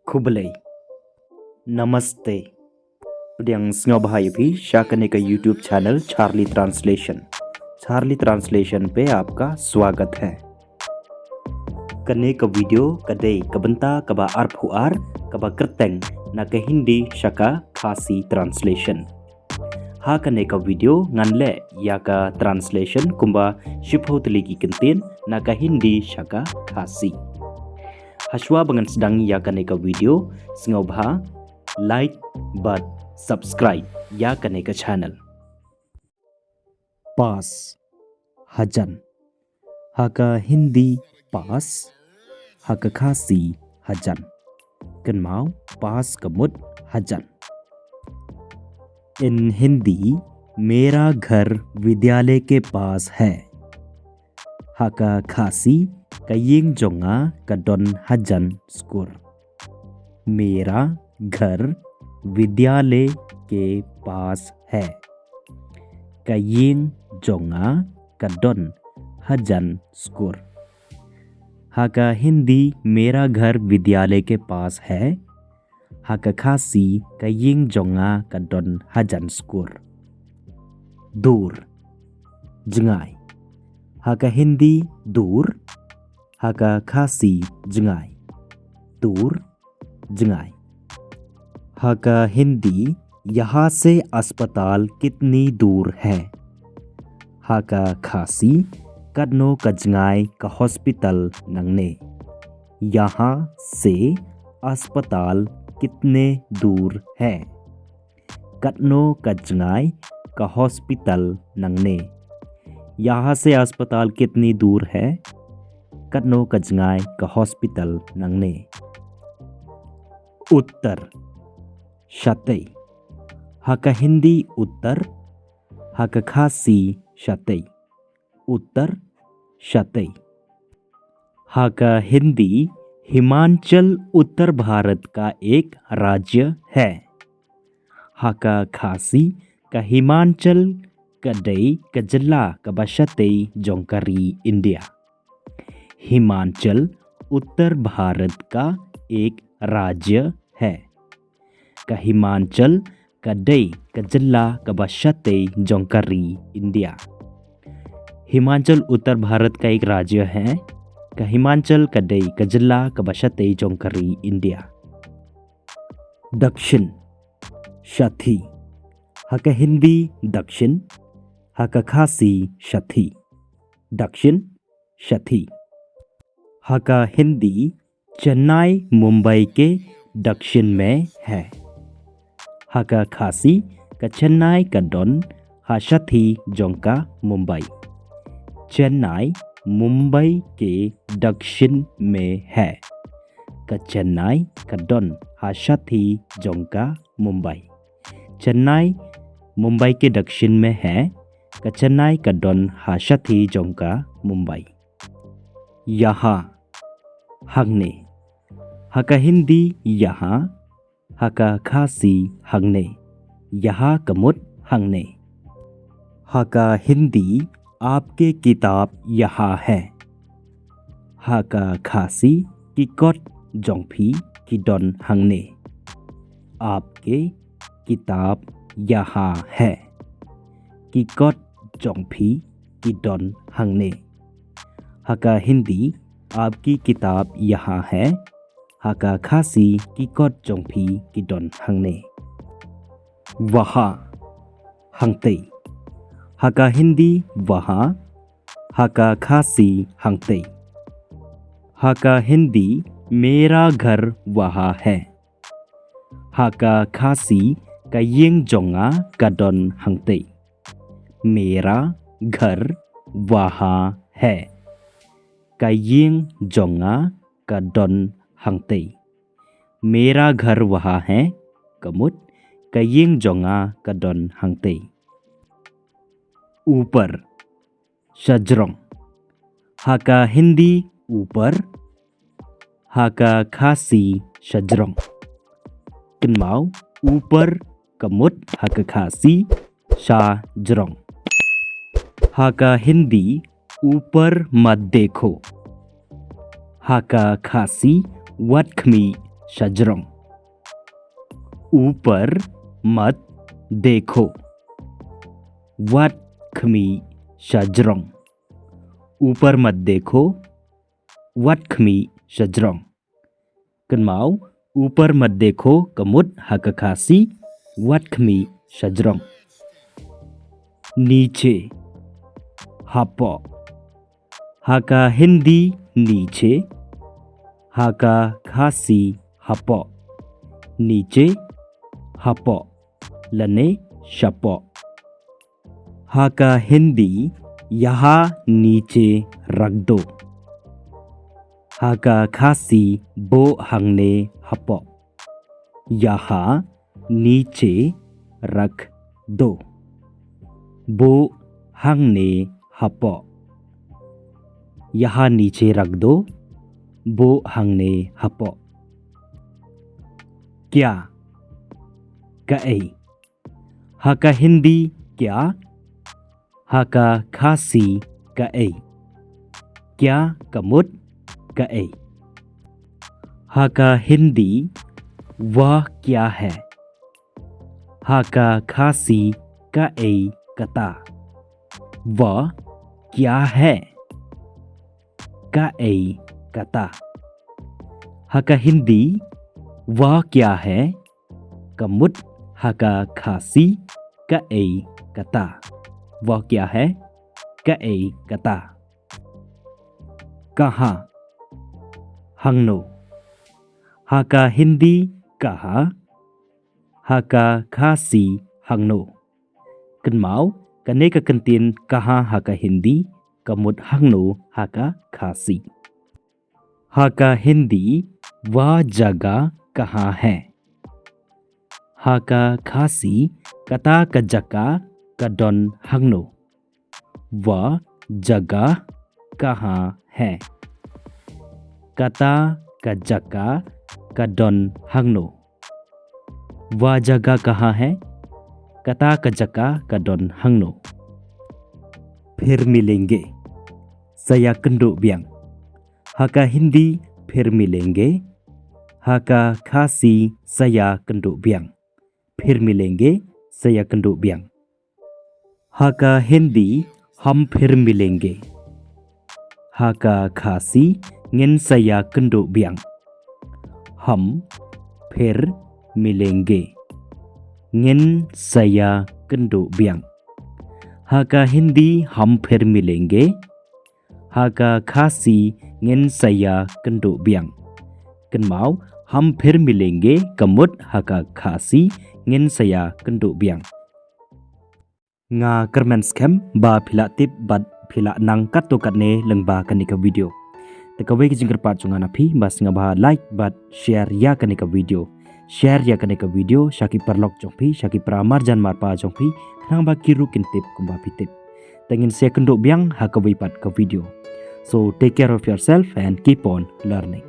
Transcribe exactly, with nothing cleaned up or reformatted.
Khublei. Namaste. Pdiang sngewbha ïa phi sha kane ka YouTube channel Charlie Translation. Charlie Translation पे आपका स्वागत है. Kane ka video ka dei ka bynta kaba arphew ar kaba kyrteng na ka Hindi sha ka Khasi translation. Ha kane ka video ngan leh ïa ka translation kumba shiphew tylli ki kyntien na ka Hindi sha ka Khasi. Hashwa ba ngan sdang ïa kane ka video, sngewbha like bad subscribe ïa kane ka channel. Pass, hajan. Ha ka Hindi pass, ha ka Khasi hajan. Kynmaw, pass ka mut hajan. In Hindi, मेरा घर विद्यालय के पास है. Ha ka Khasi, ka ïing jong nga ka don hajan skur. मेरा घर विद्यालय के पास है. Ka ïing jong nga ka don hajan skur. Ha ka Hindi, मेरा घर विद्यालय के पास है. Ha ka Khasi, ka ïing jong nga ka don hajan skur. दूर, jngai. Ha ka Hindi, दूर. Ha ka Khasi, jngai. दूर, jngai. Ha ka Hindi, यहाँ से अस्पताल कितनी दूर है? Ha ka Khasi, katno ka jngai ka hospital nangne? यहाँ से अस्पताल कितने दूर है? Katno ka jngai ka hospital nangne? यहाँ से अस्पताल कितनी दूर है? Katno ka jngai ka hospital nangne? उत्तर, shatei. Ha ka Hindi उत्तर, ha ka Khasi shatei. उत्तर, shatei. Ha ka Hindi, हिमाचल उत्तर भारत का एक राज्य है. Ha ka Khasi, ka Himachal ka dei ka jylla kaba shatei jong ka ri India. हिमाचल उत्तर भारत का एक राज्य है. Ka Himachal ka dei ka jylla kaba shatei jong ka ri India. हिमाचल उत्तर भारत का एक राज्य है. Ka Himachal ka dei ka jylla kaba shatei jong ka ri India. दक्षिण, shathi. Ha ka Hindi दक्षिण, ha ka Khasi shathi. दक्षिण, shathi. Ha ka Hindi, चेन्नई मुंबई के दक्षिण में है. Ha ka Khasi, ka Chennai ka don ha shathi jong ka Mumbai. चेन्नई मुंबई के दक्षिण में है. Ka Chennai ka don ha shathi jong ka Mumbai. चेन्नई मुंबई के दक्षिण में है. Ka Chennai ka don ha shathi jong ka Mumbai. यहाँ, hangne. Ha ka Hindi यहाँ, ha ka Khasi hangne. यहाँ ka mut hangne. Ha ka Hindi, आपकी किताब यहाँ है. Ha ka Khasi, ki kot jong phi ki don hangne. आपकी किताब यहाँ है. Ki kot jong phi ki don hangne. Ha ka Hindi, आपकी किताब यहाँ है. Ha ka Khasi, ki kot jong phi ki don hangne. वहाँ, hangtei. Ha ka Hindi वहाँ, ha ka Khasi hangtei. Ha ka Hindi, मेरा घर वहाँ है. Ha ka Khasi, ka ïing jong nga ka don hangtei. मेरा घर वहाँ है. Ka ïing jong nga ka don hangtei. मेरा घर वहाँ है, ka mut, ka ïing jong nga ka don hangtei. ऊपर, shajrong. Ha ka Hindi ऊपर, ha ka Khasi shajrong. Kynmaw, ऊपर ka mut, ha ka Khasi shajrong. Ha ka Hindi, ऊपर मत देखो. Ha ka Khasi, wat khmih shajrong. Upar mat dekho. Wat khmih shajrong. Upar mat dekho. Wat khmih shajrong. Kynmaw, upar mat dekho ka mut ha ka Khasi, wat khmih shajrong. Niche, hapoh. Ha ka Hindi niche, ha ka Khasi hapoh. Niche, hapoh. Lane shapoh. Ha ka Hindi, yaha niche rakh do. Ha ka Khasi, buh hangne hapoh. Yaha niche rakh do. Buh hangne hapoh. Yaha niche rakh do. Buh hangne hapoh. Kya? Kaei. Ha ka Hindi kya? Ha ka Khasi kaei. Kya ka mut kaei. Ha ka Hindi, वह क्या है? Ha ka Khasi kaei kata. वह क्या है? Kaei kata. Ha ka Hindi, वह क्या है? Ka mut ha ka Khasi kaei kata. वह क्या है? Kaei kata. Kaha? Hangno? Ha ka Hindi kaha? Ha ka Khasi hangno? Kynmaw, kane ka kyntien kaha ha ka Hindi ka mut hangno ha ka Khasi. Ha ka Hindi, वह जगह कहाँ है? Ha ka Khasi, kata ka jaka ka don hangno? वह जगह कहाँ है? Kata ka jaka ka don hangno? वह जगह कहाँ है? Kata ka jaka ka don hangno? फिर मिलेंगे. Sa ïakynduh biang. Ha ka Hindi, फिर मिलेंगे. Ha ka Khasi, sa ïakynduh biang. फिर मिलेंगे, sa ïakynduh biang. Ha ka Hindi, हम फिर मिलेंगे. Ha ka Khasi, ngin sa ïakynduh biang. हम फिर मिलेंगे. Ngin sa ïakynduh biang. Ha ka Hindi, हम फिर मिलेंगे. Ha ka Khasi, ngin sa ïakynduh biang. Kynmaw, हम फिर मिलेंगे ka mut ha ka Khasi, ngin sa ïakynduh biang. Nga kyrmen skhem ba phi la tip bad phi la nang katto katne lyngba kane ka video. Te kawei ka jingkyrpad jong nga na phi, ba sngewbha like bad share ïa kane ka video. Share ïa kane ka video sha ki paralok jong phi, sha ki para marjan marpa jong phi, khnang ba ki ruh kin tip kumba phi tip. Te ngin sa ïakynduh biang ha kawei pat ka video. So take care of yourself and keep on learning.